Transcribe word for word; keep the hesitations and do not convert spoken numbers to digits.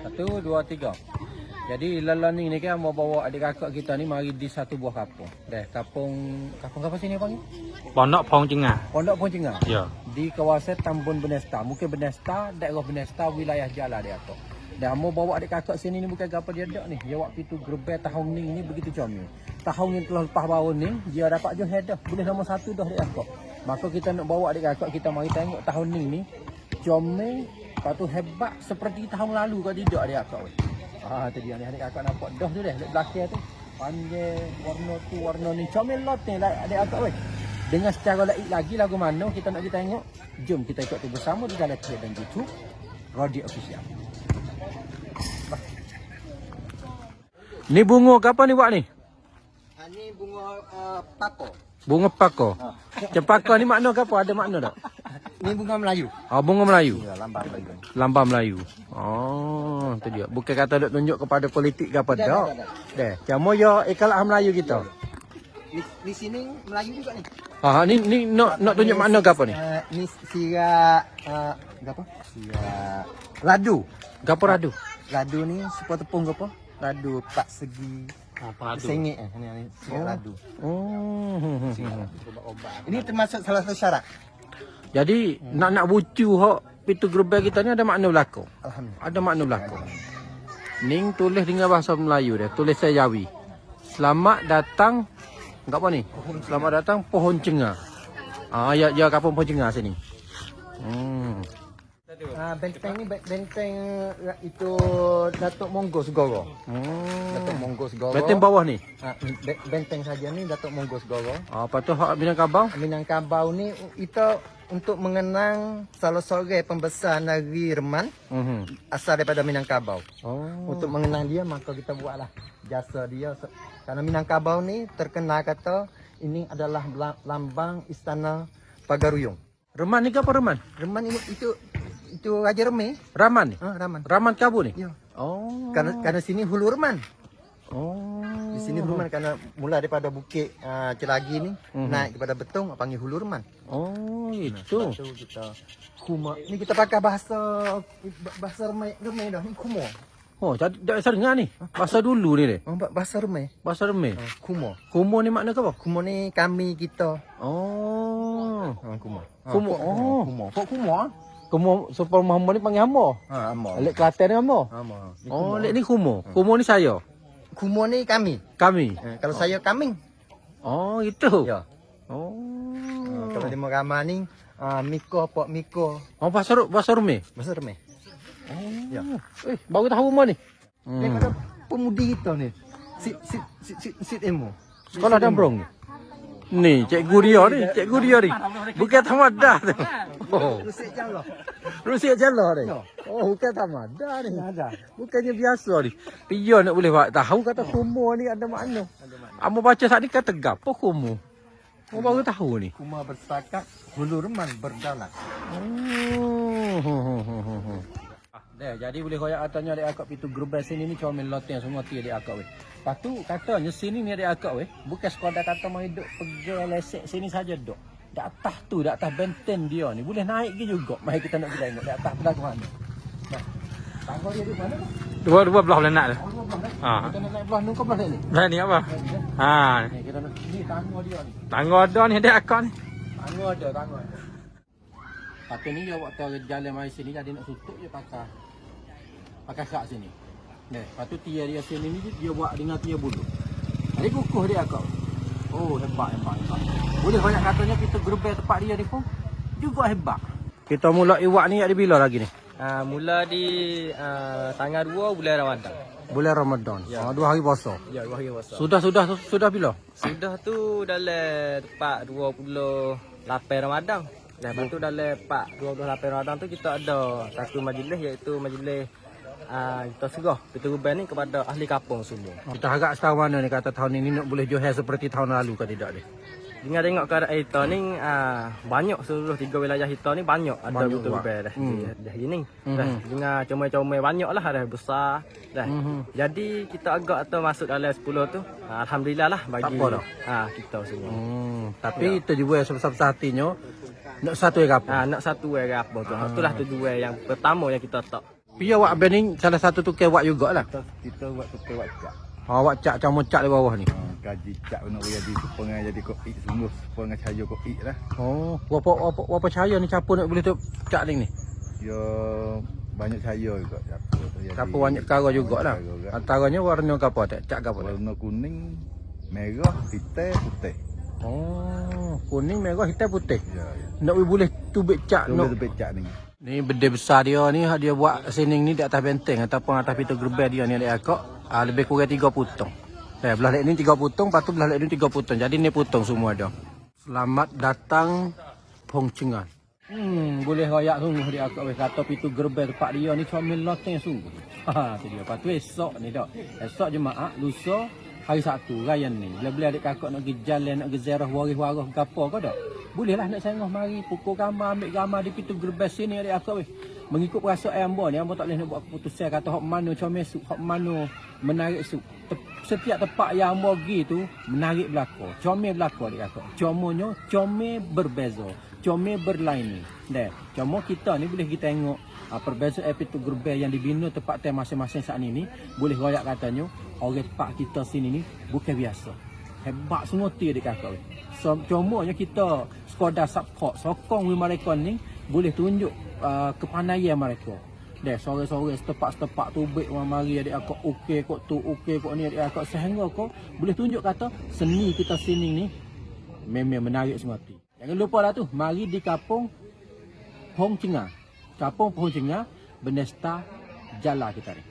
Satu, dua, tiga. Jadi, lalu ni, ni kan mau bawa adik kakak kita ni mari di satu buah kampung. Deh, kampung, kampung apa sini panggil? Pondok Pong Cengah. Pondok Pong Cengah. Ya. Di kawasan Tambun Benesta. Mungkin Benesta, daerah Benesta, wilayah Jala dia tu. Dah mau bawa adik kakak sini ni bukan apa dia dak ni. Dia waktu itu gerbek tahun ni, ni begitu comel. Tahun yang telah lepas baru ni, dia dapat je head dah. Boleh nombor satu dah adik kakak. Maka kita nak bawa adik kakak kita mari tengok tahun ni ni. Comel, lepas tu hebat seperti tahun lalu kau tidak adik kakak weh. Ah, tu dia ni adik kakak nampak dah tu deh, belakang tu. Panjang, warna tu, warna ni. Comel lot ni lah adik kakak weh. Dengan secara lain lagi lagu mana kita nak kita tengok. Jom kita ikut tu bersama di dalam Twitter dan YouTube. Rodi Official. Ni bunga ke apa ni buat ni? Ha, ni bunga uh, pako. Bunga pako. Cempaka ni makna ke apa? Ada makna tak? Ni bunga Melayu. Ah, bunga Melayu. Ya, lambang Melayu. Lambang Melayu. Oh, tu dia. Bukan kata nak tunjuk kepada politik ke apa Dah, tak. dah, dah, dah. Deh, cuma ya ikhlas Melayu kita. Di, di sini Melayu juga ni. Ha, ni ni nak nak tunjuk makna ke apa ni? Uh, ni sirap uh, apa? Sirap ladu. Gapo radu? Ladu ni sepuluh tepung ke apa? Ladu empat segi. Ha, penadu. Sengit eh. Ni, ni sirap ladu. Oh. Hmm, hmm, hmm, hmm. Ini termasuk salah satu syarat. Jadi nak nak bucu hok pintu gerbang kita ni ada makna belaka. Alhamdulillah. Ada makna belaka. Ning tulis dengan bahasa Melayu dia, tulis saya Jawi. Selamat datang enggak apa ni? Selamat datang pohon cenga. Ah ya ya kampung pohon cenga sini. Hmm. Ah, benteng ni ben- benteng uh, itu Datuk Monggo Segoro. Hmm. Datuk Monggo Segoro. Benteng bawah ni. Ah, be- benteng saja ni Datuk Monggo Segoro. Ah, apa tu hak Minangkabau? Minangkabau ni kita untuk mengenang salah seorang pembesar nari Reman Mhm. asal daripada Minangkabau. Oh. Untuk mengenang dia maka kita buatlah jasa dia se- kerana Minangkabau ni terkenal kata ini adalah la- lambang istana Pagaruyung. Reman ni ke apa Reman? Reman ini itu itu Raja Remeh. Raman ni? Ha, Raman. Raman Kabu ni? Ya. Oh. Kerana kerana sini Hulu Reman. Oh. Di sini Reman kerana mula daripada bukit uh, Celagi ni Mhm. naik kepada Betong panggil Hulu Reman. Oh, Nah, itu. lepas tu kita kuma. Ni kita pakai bahasa bahasa Remeh, Remeh dah ni kuma. Oh, jadi dah dengar ni. Bahasa dulu ni deh. Oh, ba- bahasa Remeh. Bahasa Remeh. Ha, kuma. Kumo ni makna ke apa? Kuma ni kami kita. Oh. Ha, kuma. Ha, Kuma. kuma. Oh. Kuma. Kok kuma? Kumo supaya hamba ni panggil hamba. Ha, hamba. Lek Kelantan ni hamba. Hamba. Ni Oh, kuma. Lek ni Kumo. Kumo ni saya. Kuma ni kami. Kami. Ha, kalau saya kambing. Oh, itu. Ya. Oh. Ha, kalau di Merama ni uh, Miko, Pok Miko. Oh, bahasa Ru- bahasa Remeh. Bahasa Remeh. Oh. Ya. Eh, baru tahu rumah ni. Hmm. Daripada pemudi kita ni. Si si si si si emo. Sekolah Dambrong ni. Ni, cikgu dia ni, cikgu dia ni. Bukan tamadah tu. Oh. Rusik jalan. Rusik jalan ni. Ya. Oh, bukan tamadah ni. Ada. Bukannya biasa ni. Pia nak boleh buat tahu kata semua ni ada makna. Amo baca saat ni kata gapo kumu. Oh, baru tahu ni. Kuma bersepakat, Hulu Reman berdaulat. Oh. Deh, jadi boleh koyak katanya adik akak pintu gerbang sini ni cuma main loteng semua ti adik akak weh. Lepas tu katanya sini ni adik akak weh, bukan sekadar kata main duduk pegang lesek sini saja duduk. Dak atah tu, dak atah benteng dia ni. Boleh naik ke juga. Mai kita nak pergi tengok dak atah tu lagu mana. Nah. Tangga dia duduk mana? Dua dua belah boleh nak. Dua belah dah. Ha. Kita nak naik belah ni ke belah ni? Dah ni apa? Ha. Ni kita nak ni tangga dia ni. Tangga ada ni adik akak ni. Tangga ada, tangga ada. Kata ni dia waktu jalan mai sini jadi nak tutup je pakai. Pakai sak sini. Deh, lepas tu tia dia sini ni dia buat dengan tia bulu. Jadi kukuh dia kau. Oh, hebat, hebat, hebat. Boleh banyak katanya kita gerbang tempat dia ni pun juga hebat. Kita mula iwak ni yak di bila lagi ni? Ah, mula di ah, tanggal dua bulan Ramadan. Bulan Ramadan. Ya. Ah, dua hari puasa. Ya, dua hari puasa. Sudah sudah sudah bila? Sudah tu dalam tepat dua puluh lapan Ramadan. Dah lepas tu dalam tepat dua puluh lapan Ramadan tu kita ada satu majlis iaitu majlis ah, kita serah kita ruban ni kepada ahli kapung semua. Kita harap setahun mana ni kata tahun ini nak boleh johor seperti tahun lalu ke tidak ni? Dengan tengok keadaan kita ni ah, banyak seluruh tiga wilayah kita ni banyak ada Banyak betul juga. ruban dah. Hmm. Dah ini. Mhm. Dah dengan comel-comel banyaklah dah besar. Dah. Mhm. Jadi kita agak atau masuk dalam sepuluh tu. Ah, alhamdulillah lah bagi Tak apa dah. Ah, kita semua. Hmm, tapi itu juga yang sebesar-besar hatinya nak satu yang apa? Ah, nak satu orang apa tu. Itulah tujuan yang pertama yang kita tak. Pia wak bening salah satu tukang wak juga lah. Kita kita buat tukar buat cak. Ha, wak cak camo cak di bawah ni. Ha, kaji cak nak jadi supaya jadi kopi sungguh supaya cahaya kopi lah. Oh, wapa wapa wapa cahaya ni capo nak boleh tu cak ni ni. Ya banyak cahaya juga capo tu. Jadi, Capo banyak perkara juga lah. Perkara juga. Antaranya warna ke apa tak? Cak ke apa tak? Warna kuning, merah, hitam, putih. Oh, kuning, merah, hitam, putih. Ya, ya. Nak boleh tubik cak Tu nak. Boleh tebik cak ni. Ni benda besar dia ni, dia buat sining ni di atas benteng ataupun atas pintu gerbang dia ni, adik akak. Ah, lebih kurang tiga putong. Eh, belah lek ni tiga putong, lepas tu belah lek ni tiga putong. Jadi ni putong semua dia. Selamat datang Phung Chenga. Hmm, boleh royak sungguh, adik akak weh, kata pintu gerbang tempat dia ni comel loteng sungguh. Ha, tu dia. Lepas tu esok ni dah. Esok Jumaat, lusa hari Sabtu, raya ni. Bila-bila adik kakak nak pergi jalan, nak pergi ziarah, waris-waris ke apa ke dah. Bolehlah nak sengah mari, pukul gambar, ambil gambar di pintu gerbang sini, adik akak weh. Mengikut perasaan hamba ni, hamba tak boleh nak buat keputusan kata hak mana comel suk, hak mana menarik suk. Tep- setiap tempat yang hamba pergi tu menarik belaka, comel belaka, adik kakak. Comel nyo, comel berbeza, comel berlain ni. Deh, cuma kita ni boleh kita tengok ah, perbezaan pintu gerbang yang dibina tempat tem masing-masing saat ni ni, boleh royak katanya orang tempat kita sini ni bukan biasa. Hebat sungguh ti, adik kakak weh. So, cuma nya kita sekadar support, sokong weh mereka ni boleh tunjuk uh, kepandaian mereka. Deh, sore-sore setepak-setepak tubik orang mari, adik akak, okey kok tu, okey kok ni, adik akak, sehingga kok boleh tunjuk kata seni kita sini ni memang menarik sungguh ti. Jangan lupa lah tu, mari di Kapung Phung Chenga. Kapung Phung Chenga, Benesta Jala kita ni.